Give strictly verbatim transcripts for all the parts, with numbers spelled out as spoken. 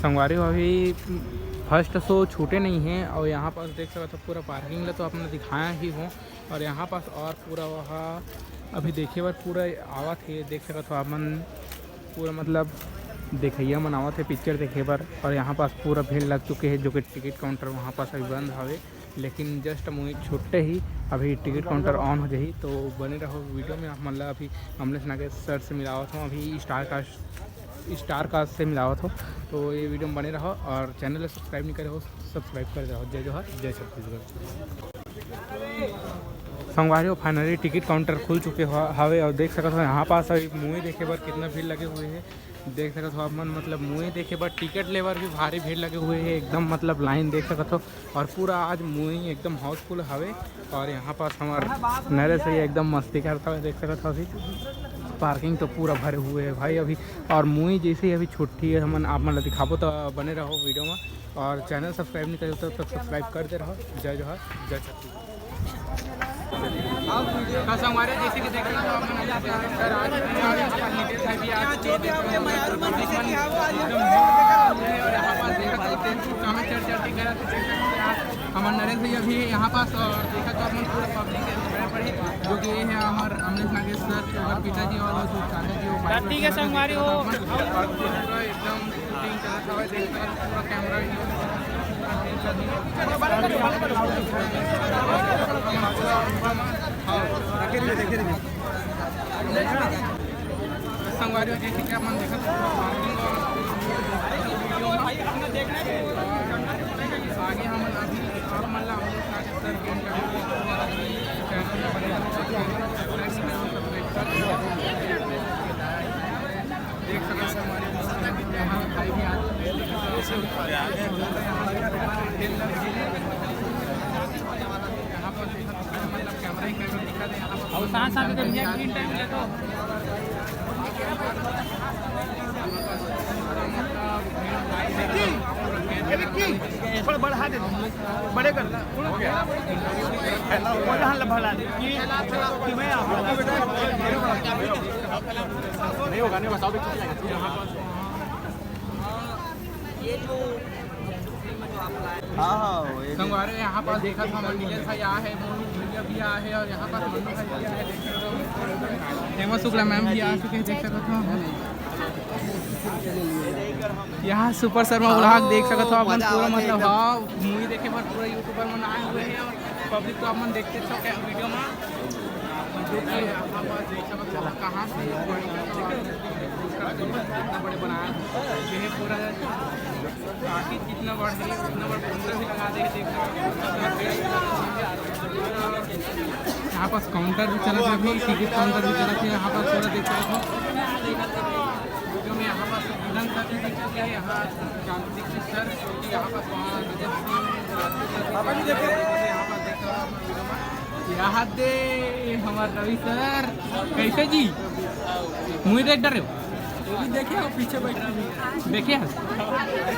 संगवारी हो, अभी फर्स्ट शो छूटे नहीं है और यहाँ पास देख सकत हो पूरा पार्किंग ला तो आपने दिखाया ही हो। और यहाँ पास और पूरा वहाँ अभी देखे बर पूरा आवत है, देख सकत हो आप मन पूरा मतलब देखइया मन आवत है पिक्चर देखे बर। और यहाँ पास पूरा भीड़ लग चुके हैं जो कि टिकट काउंटर वहाँ पास अभी बंद हवे, लेकिन जस्ट मूवी छुट्टे ही अभी टिकट काउंटर ऑन हो जाही। तो बने रहो वीडियो में। आप मन ला अभी अमलेश नागेश सर से मिलावत हूँ, अभी स्टार कास्ट स्टार कास्ट से मिलावत हो। तो ये वीडियो में बने रहो और चैनल ला सब्सक्राइब नहीं करे हो, सब्सक्राइब कर दो। जय जोहार, जय छत्तीसगढ़। संगवारी हो, फाइनली टिकट काउंटर खुल चुके हो हवे और देख सकत हो यहाँ पास अभी मूवी देखे बर कितना भीड़ लगे हुए है। देख सकत हो आप मन, मतलब मूवी देखे बर टिकट ले बर भी भारी भीड़ लगे हुए है एकदम, मतलब लाइन देख सकत हो। और पूरा आज मूवी एकदम हाउसफुल हवे। और यहाँ पास हमार नरेश भैया एकदम मस्ती करता हुआ देख सकत हो अभी। पार्किंग तो पूरा भरे हुए है भाई अभी। और मूवी जैसे ही अभी छुट्टी है, हमन आप मन ला दिखाबो तो बने रहो वीडियो में। और चैनल सब्सक्राइब नहीं करे हो तो सब्सक्राइब कर दे रहो। जय जोहार, जय छत्तीसगढ़। तो संगवारी जैसे कि देख रहे हो आप मन, सर आज नितेश भाई भी आज के देख रहे हो, एकदम और यहाँ पास देख सकते हैं, कमेंट चढ़ चढ़ के करा सकते हैं। हमारे नरेश भैया भी है यहाँ पास और देखा तो अपन पूरा पब्लिक है, बड़े बड़े जो कि ये है हमारे अमलेश नागेश सर के अगर पिताजी और जो चाचा जी वो बाइक राती के संगवारी हो। पूरा एकदम शूटिंग चलत हवे, देख सकत पूरा कैमरा भी। संगवारी हो, जैसे कि आप मन देखत हो, आगे हमन अभी आप मन ला देख सकत हो हमारे यहाँ भाई भी आ चुके हैं। यहाँ पर देख सकते हैं, मतलब कैमरा ही कैमरा दिखा दे। यहाँ पर और साथ साथ इधर भैया ग्रीन टाइम ले दो। थोड़ा बढ़ा दे, बड़े कर। बढ़ा दे। नहीं होगा, नहीं होगा, साउथ। हाँ, हाँ, संगवारी, यहाँ पास देखा था, नीलेश भाई आए हैं, मोनू भैया भी आए हैं और यहाँ पास मन्नू भाई भी आए हैं। हेमा शुक्ला मैम भी आ चुके हैं, देख सकते हो। यहाँ सुपर शर्मा व्लॉग देख सकते हो अपन, पूरा मतलब, हाँ, मूवी देखे पर पूरा यूट्यूबर मन आए हुए हैं और पब्लिक तो अपन देखते वीडियो में। कहाँ से कितना बड़े बनाया है। ये है पूरा काफी, कितना बड़ा है, इतना बड़ा पोस्टर भी लगा दे, देख सकते हो। यहाँ पास काउंटर भी चलत है अभी, टिकट काउंटर भी चलत है यहाँ पास, पूरा देख सकते हो। जो मैं यहाँ पास विधान सर भी देख चुके हैं, यहाँ जानती थी सर, क्योंकि यहाँ पास वहाँ पापा जी देखे। यहाँ पास देख सकते हो। यहाँ दे हमार रवि सर, कैसे जी? मूवी देख डरे हो? मूवी देखे हो, पीछे बैठे हैं। देखे हैं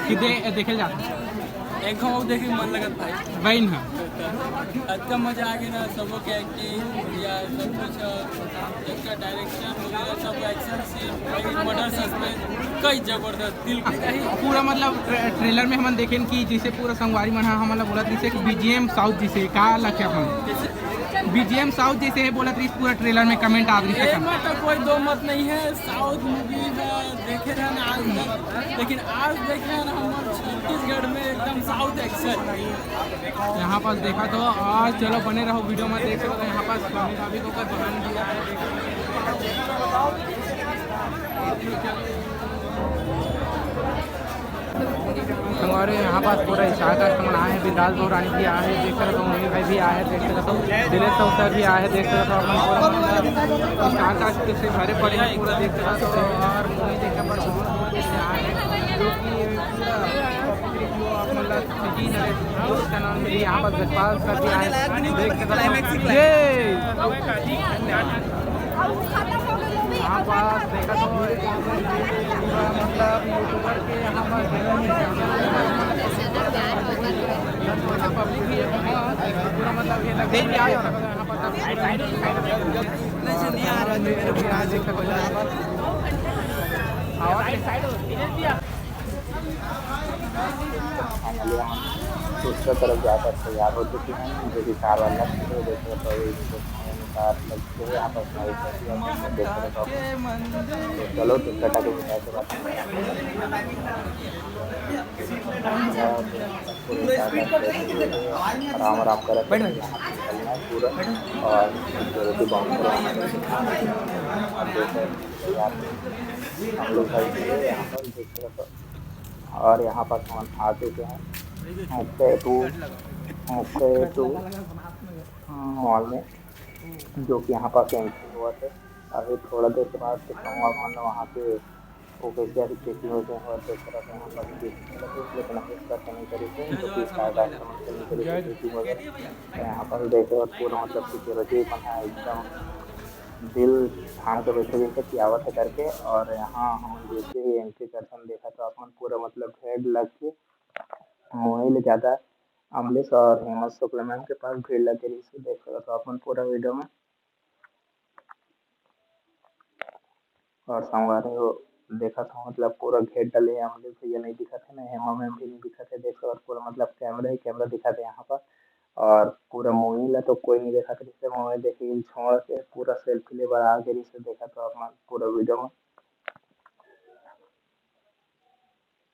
कि दे, देखे जाते हैं। एक घाव देखे मन लगत भाई। बहन है। इतना मजा आ गया ना, सबों के एक्टिंग या सब कुछ, इसका डायरेक्शन वगैरह, सब एक्शन सीन, मर्डर सस्पेंस, कई जबरदस्त। पूरा मतलब ट्रे-, ट्रेलर में हमन देखेन कि जैसे पूरा संगवारी मन ह हमन ला बोलत रहिसे कि बीजीएम साउथ जैसे का लखे अपन बीजीएम साउथ जैसे है बोलत रहिस पूरा ट्रेलर में, कमेंट आत रहिस। एमा तो कोई दो मत नहीं है, साउथ मूवी में देखे रहन आज तक, लेकिन आज देखे रहन हमारे छत्तीसगढ़ में एकदम साउथ एक्शन। यहाँ पास देखा तो आज चलो बने रहो वीडियो में, देख सकते हो यहाँ पास स्वामी भाभी को कर बहन भी आए। हमारे यहाँ पास पूरा स्टार कास्ट मन आए हैं, बिंदास भौरानी भी आए हैं, देख सकते हो मोहित भाई भी आए हैं, देख सकते हो दिलेश सौसा भी आए हैं, देख सकते हो अपन पूरा स्टार कास्ट से भरे पड़े हैं पूरा, देख सकते हो। और मूवी देखने पर बहुत लोग आए हैं, जो कि पूरा जो आप मतलब जी नरेश चैनल में यहाँ पर जसपाल सर भी आए हैं, देख सकते हो। ये यहाँ पास देखा तो मतलब यूट्यूबर के यहाँ पर पब्लिक भी है, पूरा मतलब ये लग रहा है यहाँ पर। नहीं आ रहा है मेरे को, देख सकते हो यहाँ पर। आवाज साइड हो। फाइनली हम दूसरा तरफ जाकर तैयार हो चुके हैं, जो कि कार वाला है। तो देखो, तो ये देखो, कार लग चुकी है यहाँ पर। हमारी देख रहे हो आप। तो चलो, तो टाटा के मिठाई से बात करते हैं। आराम आराम कर पूरा। और security bouncer वहाँ पे। आप देख सकते हो यार, हम लोग भाई यहाँ पर देख रहे हो। और यहाँ पर हम आ चुके हैं मुक्ता टू, मुक्ता टू मॉल में, जो कि यहाँ पर एंट्री हुआ था। अभी थोड़ा देर के बाद दिखाऊंगा आप, मतलब, वहाँ पे वो कैसे अभी चेकिंग वेकिंग हुआ, देख रहे हो यहाँ पर भी, लेकिन हम इसका नहीं करी थे, जो कि शायद आक्रमण के लिए करी थी चेकिंग वगैरह। तो यहाँ पर देख रहे हो पूरा, मतलब, सिक्योरिटी बना है एकदम, दिल थाम के बैठे जैसे कि आवत है करके। और यहाँ हम जैसे ही एंट्री करते हैं, देखा तो अपन पूरा, मतलब, भीड़ लग के मोहिल ज्यादा अमलेश और हेमंत शुक्ला मैम के पास भीड़ लग गई, इसे देख सकते हो अपन पूरा वीडियो में। और संगवारी हो, देखत हो, मतलब, पूरा घेर डले हे, अमलेश भैया नहीं दिखत हे ना, हेमा मैम भी नहीं दिखत हे। देख सकत हो पूरा, मतलब, कैमरा ही कैमरा दिखत हे यहाँ पर। और पूरा मोहिल ला तो कोई नहीं देखत रहिसे, मोहिल देखे छोड़ के पूरा सेल्फी ले बर आ गे रहिसे। देखत हो आप मन पूरा वीडियो में।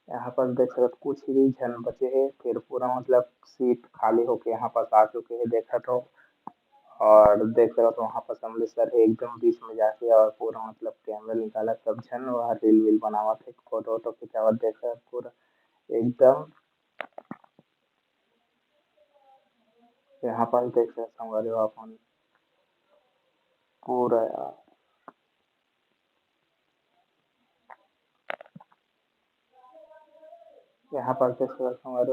यहाँ पर देख सकत कुछ ही झन बचे हे, फिर पूरा, मतलब, सीट खाली होके यहाँ पास आ चुके हे, देखत हो। और देख सकत हो वहाँ पास अमलेश सर हे एकदम बीच में जाके, और पूरा, मतलब, कैमरा निकालत सब झन वहाँ रील वील बनावत हे, फोटो वोटो खिंचावत। देख सकत पूरा एकदम यहाँ पास देख सकत संगवारी हो अपन पूरा यार। यहाँ पर देख सकत हूँ, अरे,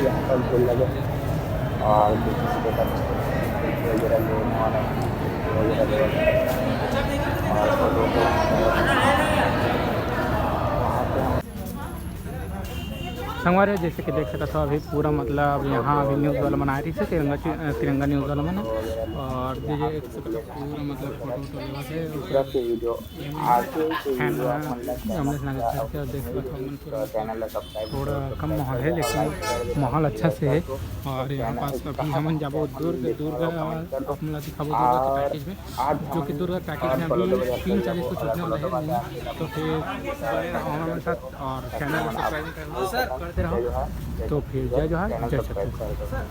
यहाँ पर भीड़ लगे और वगैरह लेने वाला है, वगैरह लेने वाला है। और फोटो वहाँ पे हम संगवारी हो, जैसे कि देख सकत हो, अभी पूरा, मतलब, यहाँ अभी न्यूज़ वाला मन आए रहिसे, तिरंगा चि-, अ, तिरंगा न्यूज़ वाला मन, और देख सकत हो पूरा, मतलब, फोटो वोटो लेवत हे। दूसरा के वीडियो, आगे के फैन वीडियो मन आप मन ला अमलेश नागेश सर के, और देख सकत हो, हमन पूरा चैनल ला सब्सक्राइब थोड़ा कम माहौल हे, लेकिन माहौल अच्छा से हे। और यहाँ पास अभी हमन जाबो दुर्ग, दुर्ग, आप मन ला दिखाबो दुर्ग के पैकेज में, जो कि दुर्ग पैकेज में अभी तीन चालीस को छूटने वाला है। तो फिर हमन साथ और चैनल को सब्सक्राइब करते रहो। तो फिर जय जोहार, जय छत्तीसगढ़।